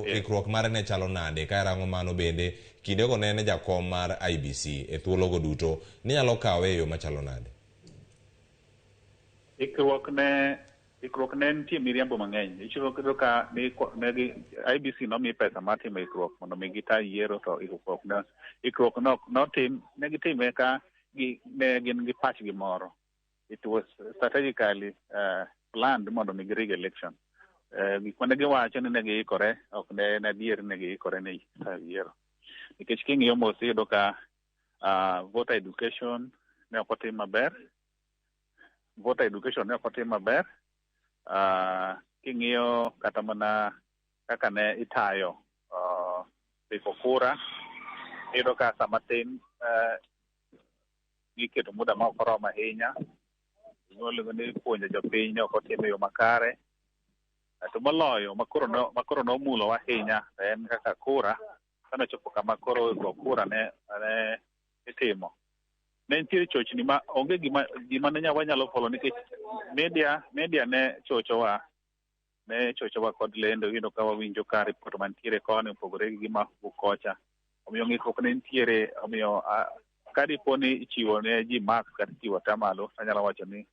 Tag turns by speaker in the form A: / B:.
A: Ikruok mare ne chalo nade? Ka irango mano bende, kindego ne en jakom mar IEBC e thuologo duto, ninyalo kawe e yo machalo nade?
B: Ikruok ne nitie miriambo mang'eny. Iyudo ka ni ne gi IEBC nomi pesa mar timo ikruok mondo mi gita yiero, to ikruok no notim ne gitime ka gi ne gin gi pachgi moro. It was strategically planned mondo mi girig election. Gik mane giwacho ni ne giikore ok ne en adier ni ne giikore ne tayo yiero. Nikech king'iyo mos, iyudo ka voter education ne ok otim maber. Voter education ne ok otim maber. King'iyo kata mana kaka ne itayo ndiko kura, iyudo ka sama tin giketo muda ma ok oromo ahinya. Gima ni puonjo jopiny ne ok otim e yo makare. To moloyo makoro nomulowa ahinya en kaka kura kanochopo kama koro go kura ne itimo. Ne nitiere chochni ma onge gima ne wanyalo follow nikech media ne chochowa, ne chochowa kod lendo. Iyudo ka wawinjo ka report mantiere koni opogore gi gima wuok kocha. Omiyo ng'ikruok ne nitiere. Omiyo ka dipo ni ichiwo ne ji marks kata ichiwo atamalo, anyalo wacho ni